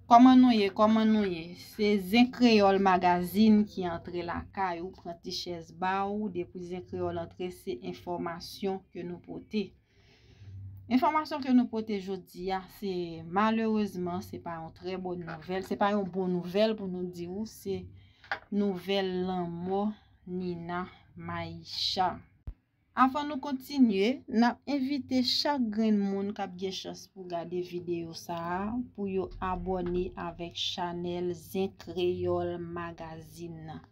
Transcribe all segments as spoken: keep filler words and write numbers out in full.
Kòman nou ye? Kòman nou ye? Se Zen Kreyòl Magazine ki antre lakay ou, pran ti chèz ba ou. Depi Zen Kreyòl antre, se enfòmasyon ke nou pote. Enfòmasyon ke nou pote jodi a, se, malerezman, se pa yon trè bòn nouvèl, se pa yon bon nouvèl pou nou di ou, se nouvèl lanmò Nina Maisha. Anvan nou kontinye, n ap envite chak grenn moun k ap gen chans pou gade videyo sa a pou yo abòne avèk chanèl Zen Kreyòl Magazine nan.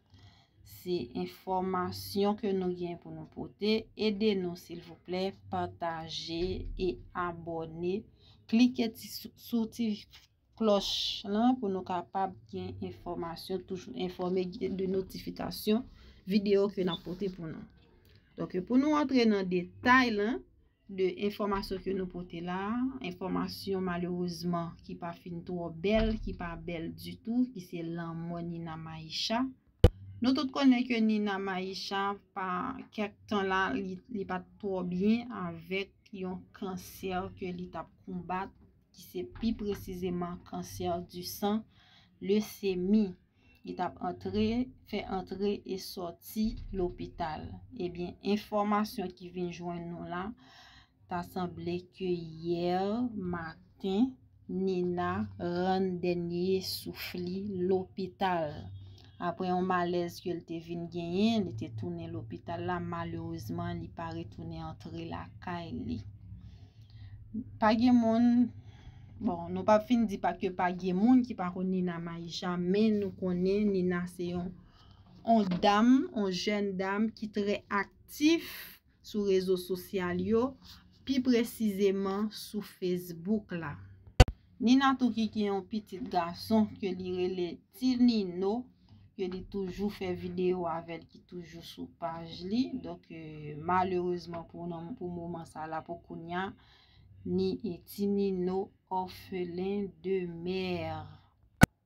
Se enfòmasyon ke nou gen pou nou pote. Ede nou, silvouplè, pataje e abòne. Klike ti sou, sou ti klòch lan pou nou kapab gen enfòmasyon, toujou enfòme de notifikasyon videyo ke n ap pote pou nou. Donk, pou nou antre nan detay lan de enfòmasyon ke nou pote la, enfòmasyon malerezman ki pa fin twò bèl, ki pa bèl ditou, ki se lanmò Nina Maisha. Nou tout konnen ke Nina Maisha, pa kèk tan la, li, li pa t twò byen avèk yon kansè ke li t ap konbat, ki se pi presizeman kansè di san, lesemi. Li t ap antre, fè antre e sòti lopital. Ebyen, enfòmasyon ki vin jwenn nou la, ta sanble ke yè maten, Nina rann dènye souf li lopital. Apre yon malèz ke l te vin genyen, li te tounen lopital la, malerezman, li pa retounen antre lakay li. Pa gen moun, bon, nou p ap fin di pa ke pa gen moun ki pa konn Nina Maisha, men nou konnen Nina se yon, yon dam, yon jèn dam ki trè aktif sou rezo sosyal yo, pi presizeman sou Facebook la. Nina tou ki gen yon pitit gason ke li rele Ti Nino, ke li toujou fè videyo avè l, ki toujou sou paj li. Donk, eh, malerezman pou nan, pou moman sa la, pou kounye a, ni e Ti Nino orphelin de mère.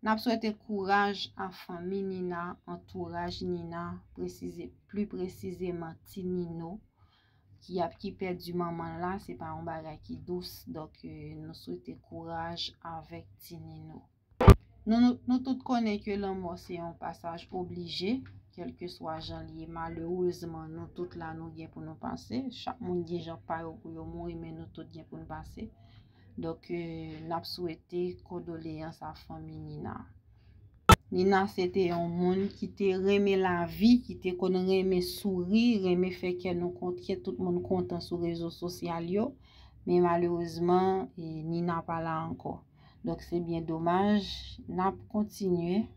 N ap swete kouraj a fanmi Nina, antouraj Nina, presize, pli presizeman Ti Nino, ki ap, ki pèdi manman l la, se pa yon bagay ki dous. Donk, eh, nou swete kouraj avèk Ti Nino. Nou, nou, nou tout konnen ke lanmò se yon pasaj oblije, kèlkeswa jan l ye, malerezman, nou tout la nou gen pou nou pase. Chak moun gen jan pa yo pou yo mouri, men nou tout gen pou n pase. Donk, eh, n ap swete kondoleyans a fanmi Nina. Nina se te yon moun ki te renmen lavi, ki te konn renmen souri, renmen fè kè nou kont-, kè tout moun kontan sou rezo sosyal yo. Men malerezman, eh, Nina pa la ankò. Donk, se byen domaj. N ap kontinye.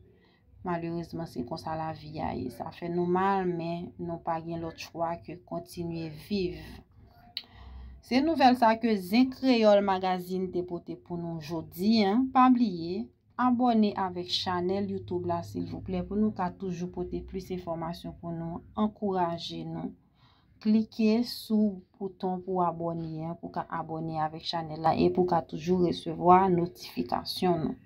Malerezman, se konsa lavi a ye. Sa fè nou mal, men nou pa gen lòt chwa ke kontinye viv. Se nouvèl sa ke Zen Kreyòl Magazine te pote pou nou jodi a. Pa bliye, abòne avèk chanèl YouTube la, silvouplè, pou nou ka toujou pote plis enfòmasyon pou nou ankouraje nou. Klike sou bouton pou abòne an, pou ka abòne avèk chanèl la e pou ka toujou resevwa notifikasyon nou.